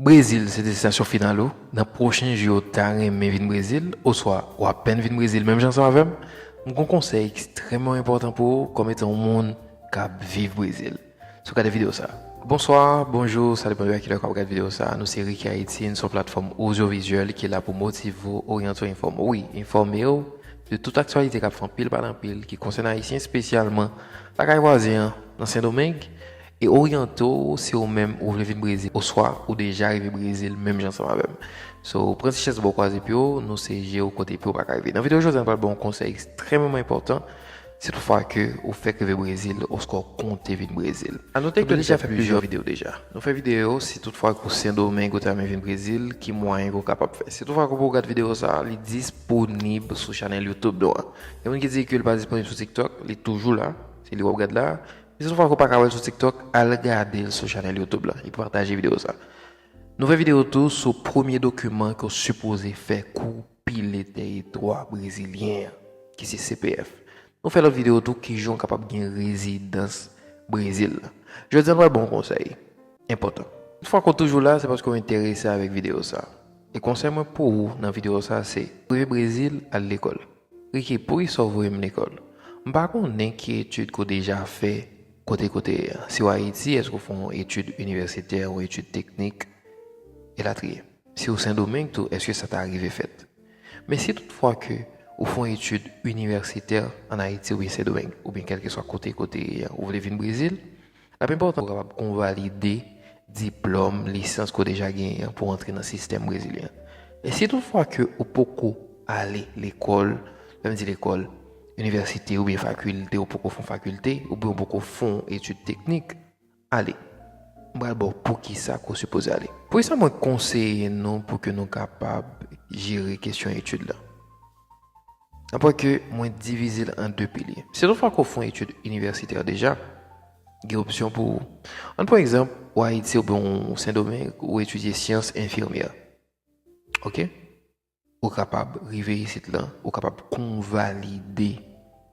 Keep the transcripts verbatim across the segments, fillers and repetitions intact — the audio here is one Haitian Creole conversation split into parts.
Brezil se destinasyon final ou? Nan pwochen jou yo, w ta renmen vin Brezil, oswa w apèn vin Brezil menm jan ansanm avè m? M gen yon konsèy ekstrèmman enpòtan pou ou kòm etan yon moun k ap viv Brezil. Si w gade videyo sa. Bonswa, bonjou, sa depann de a kilè w ap gade videyo sa. Nou se Ricky Haiti, nou se yon platfòm odyovizyèl ki la pou motive w, oryante w, enfòme w. Wi, enfòme w de tout aktyalite k ap fè anpil pale anpil, ki konsène Ayisyen, espesyalman lakay vwazen an, nan Sendomeng, e oryante w si ou menm ou vle vin Brezil, oswa ou deja rive Brezil menm jan ansanm avè m. So, pran ti chèz bò kwaze pye w, nou se je w kote pye w pa ka rive. Nan videyo jodi a, nou pral ba w yon konsèy ekstrèmman enpòtan. Si toutfwa ke ou fèk rive Brezil, oswa w konte vin Brezil. A note ke nou deja fè plizyè videyo deja. Nou fè videyo si toutfwa ke ou Sendomeng ou ta renmen vin Brezil, ki mwayen ke w kapab fè. Si toutfwa ke w poko gad videyo sa, li disponib sou chanèl YouTube nou an. Gen moun ki di ke l pa disponib sou TikTok, li toujou la, se li w ap gad la. Men si toutfwa ke w pa ka wè l sou TikTok, al gade l sou chanèl YouTube la, epi pataje videyo sa. Nou fè videyo tou sou premye dokiman ke w sipoze fè kou pile tèritwa brezilyen an, ki se C P F. Nou fè lòt videyo tou kijan w kapab gen rezidans Brezil la. Jodi a, nou pral ba w yon konsèy enpòtan. Yon fwa ke w toujou la, se paske w enterese avèk videyo sa. E konsèy mwen pou ou nan videyo sa se, rive Brezil, al lekòl. Ricky, poukisa w voye m lekòl? M pa konnen ki etid ke w deja fè kote kote a. Si w Ayiti, èske w fè yon etid inivèsitè, yon etid teknik, elatriye? Si w Sendomeng tou, èske sa ta rive fèt? Men si toutfwa ke ou fè yon etid inivèsitè ann Ayiti oubyen Sendomeng, oubyen kèlkeswa kote kote ou vle vin Brezil, l ap enpòtan pou w kapab konvalide diplòm, lisans ke w deja genyen an pou w antre nan sistèm brezilyen an. E si toutfwa ke ou poko ale lekòl, lè m di lekòl, inivèsite oubyen fakilte, ou poko fè yon fakilte, oubyen ou poko fè yon etid teknik, ale. M pral ba w poukisa ke w sipoze ale. Poukisa mwen konseye nou pou ke nou kapab jere kesyon etid la? Apre ke mwen divize l an de pilye. Si toutfwa ke w fè yon etid inivèsitè deja, gen opsyon pou ou. Ann pran egzanp, ou Ayiti oubyen ou Sendomeng, ou etidye syans enfimyè. Oke? Ou kapab rive isit la, ou kapab konvalide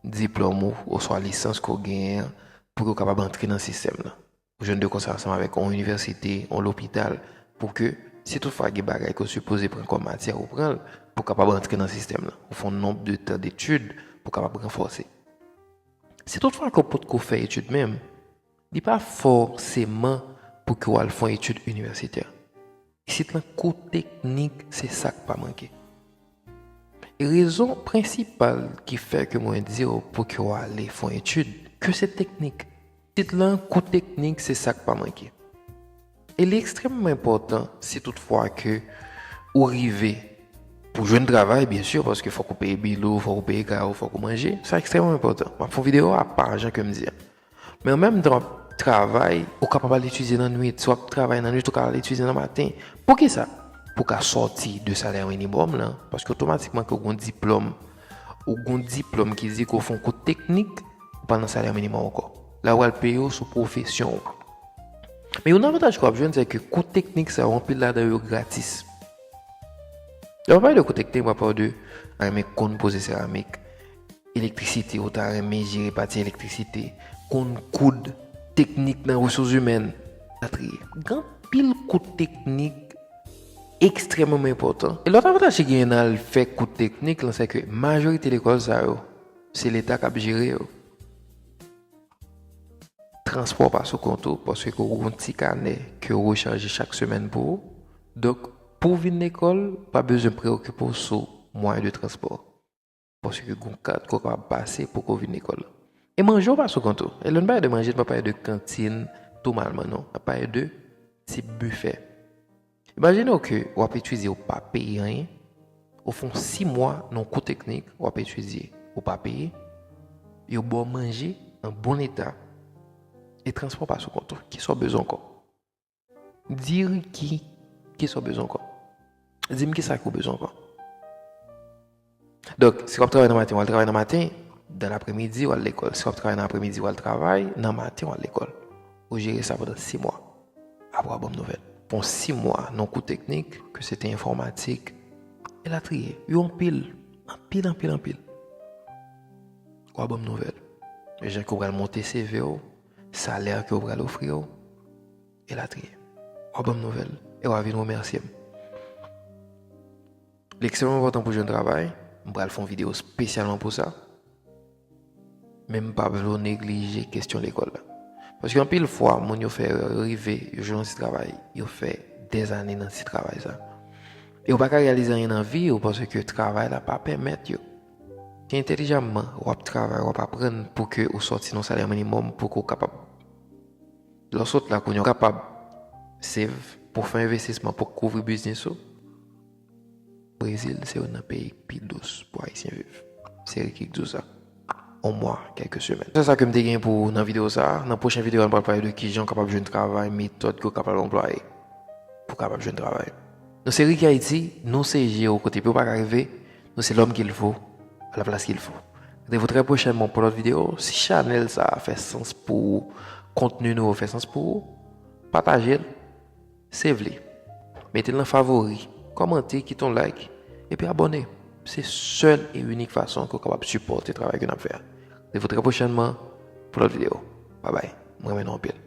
diplòm ou oswa lisans ke w genyen an pou ke w kapab antre nan sistèm nan. Ou jwenn de konsèy ansanm avèk yon inivèsite, yon lopital, pou ke si toutfwa gen bagay ke w sipoze pran kòm matyè, ou pran l pou w kapab antre nan sistèm nan. Ou fè yon nonb de tan detid pou w kapab ranfòse. Si toutfwa ke w potko fè etid menm, li pa fòseman pou ke w al fè yon etid inivèsitè. Isit lan, kou teknik, se sa k pa manke. E rezon prensipal ki fè ke mwen di w pou ke w ale fè yon etid, ke se teknik. Isit lan, kou teknik, se sa k pa manke. E li ekstrèmman enpòtan si toutfwa ke ou rive pou jwenn travay, byen si, paske fòk ou peye bil ou, fòk ou peye kay ou, fòk ou manje. Sa ekstrèmman enpòtan. M ap fè yon videyo apa, jan ke m di a. Men an menm tan w ap travay, ou kapab al etidye nan nwit. Si w ap travay nan nwit, ou ka al etidye nan maten. Poukisa? Pou w ka sòti de salè minimòm lan, paske otomatikman ke w gen yon diplòm, ou gen yon diplòm ki di ke w fè yon kou teknik, ou pa nan salè minimòm ankò. La, yo pral peye w sou pwofesyon w. Men youn nan avantaj ke w ap jwenn, se ke kou teknik sa yo, anpil ladan yo gratis. Lè w ap pale de kou teknik, w ap pale de, a, renmen konn poze seramik, elektrisite, ou ta renmen jere pati elektrisite, konn koud, teknik nan resous imèn, elatriye. Gen anpil kou teknik ekstrèmman enpòtan. E lòt avantaj ki genyen nan al fè kou teknik lan, se ke majorite lekòl sa yo, se Leta k ap jere yo. Transpò pa sou kont ou, paske w gen yon ti kanè ke w rechaje chak semèn pou ou. Donk, pou w vin lekòl, pa bezwen preyokipe w sou mwayen de transpò. Paske gen yon kat ke w kapab pase pou ke w vin lekòl. E manje w pa sou kont ou. E lè n pale de manje, n pa pale de kantin tou malman, non. N ap pale de ti bifè. Imajine w ke w ap etidye, ou pa peye anyen, ou fè yon sis mwa nan yon kou teknik, w ap etidye, ou pa peye, yo ba w manje an bon eta, e transpò pa sou kont ou. Kisa w bezwen ankò? Di Ricky, kisa w bezwen ankò? Di m kisa ke w bezwen ankò? Donk, si w ap travay nan maten, w al travay nan maten, dan lapremidi, w al lekòl. Si w ap travay nan apremidi, w al travay, nan maten, w al lekòl. Ou jere sa pandan sis mwa. Apre, w a ban m nouvèl. Fè yon sis mwa nan yon kou teknik, ke se te enfòmatik, elatriye. Yo anpil, anpil, anpil, anpil. W a ban m nouvèl. Jan ke w pral monte C V w, salè ke yo pral ofri w, elatriye. W a ban m nouvèl. e w a vin remèsye m. Li ekstrèmman enpòtan pou jwenn travay. M pral fè yon videyo espesyalman pou sa. Men m pa vle w neglije kesyon lekòl la. Paske anpil fwa, moun yo fè erè rive, yo jwenn yon ti travay, yo fè dèzane nan ti travay sa. E w pa ka reyalize anyen nan vi w paske travay la pa pèmèt yo. Se entèlijamman w ap travay, w ap aprann pou ke ou sòti nan yon salè minimòm pou ke w kapab, lè w sot la kounye a, w kapab save pou fè envestisman pou kouvri biznis ou. Brezil se youn nan peyi k pi dous pou Ayisyen viv. Se Ricky k di w sa. On mwa, kèlke semèn. Se sa ke m te gen pou ou nan videyo sa a. Nan pwochen videyo a, nou pral pale de kijan w kapab jwenn travay, metòd ke w kapab anplwaye pou w kapab jwenn travay. Nou se Ricky Haiti, nou se je w kote pye w pa ka rive, nou se l'homme qu'il faut, à la place qu'il faut. Rendez-vous très prochainement pou lòt videyo. Si chanèl sa a fè sans pou ou, kontni nou yo fè sans pou ou, pataje l. Save li. Mete l nan favori, kòmante, kite yon like, epi abòne. Se sèl e inik fason ke w kapab sipòte travay ke n ap fè a. Rendez-vous très prochainement pou lòt videyo. Bye bye. M renmen nou anpil.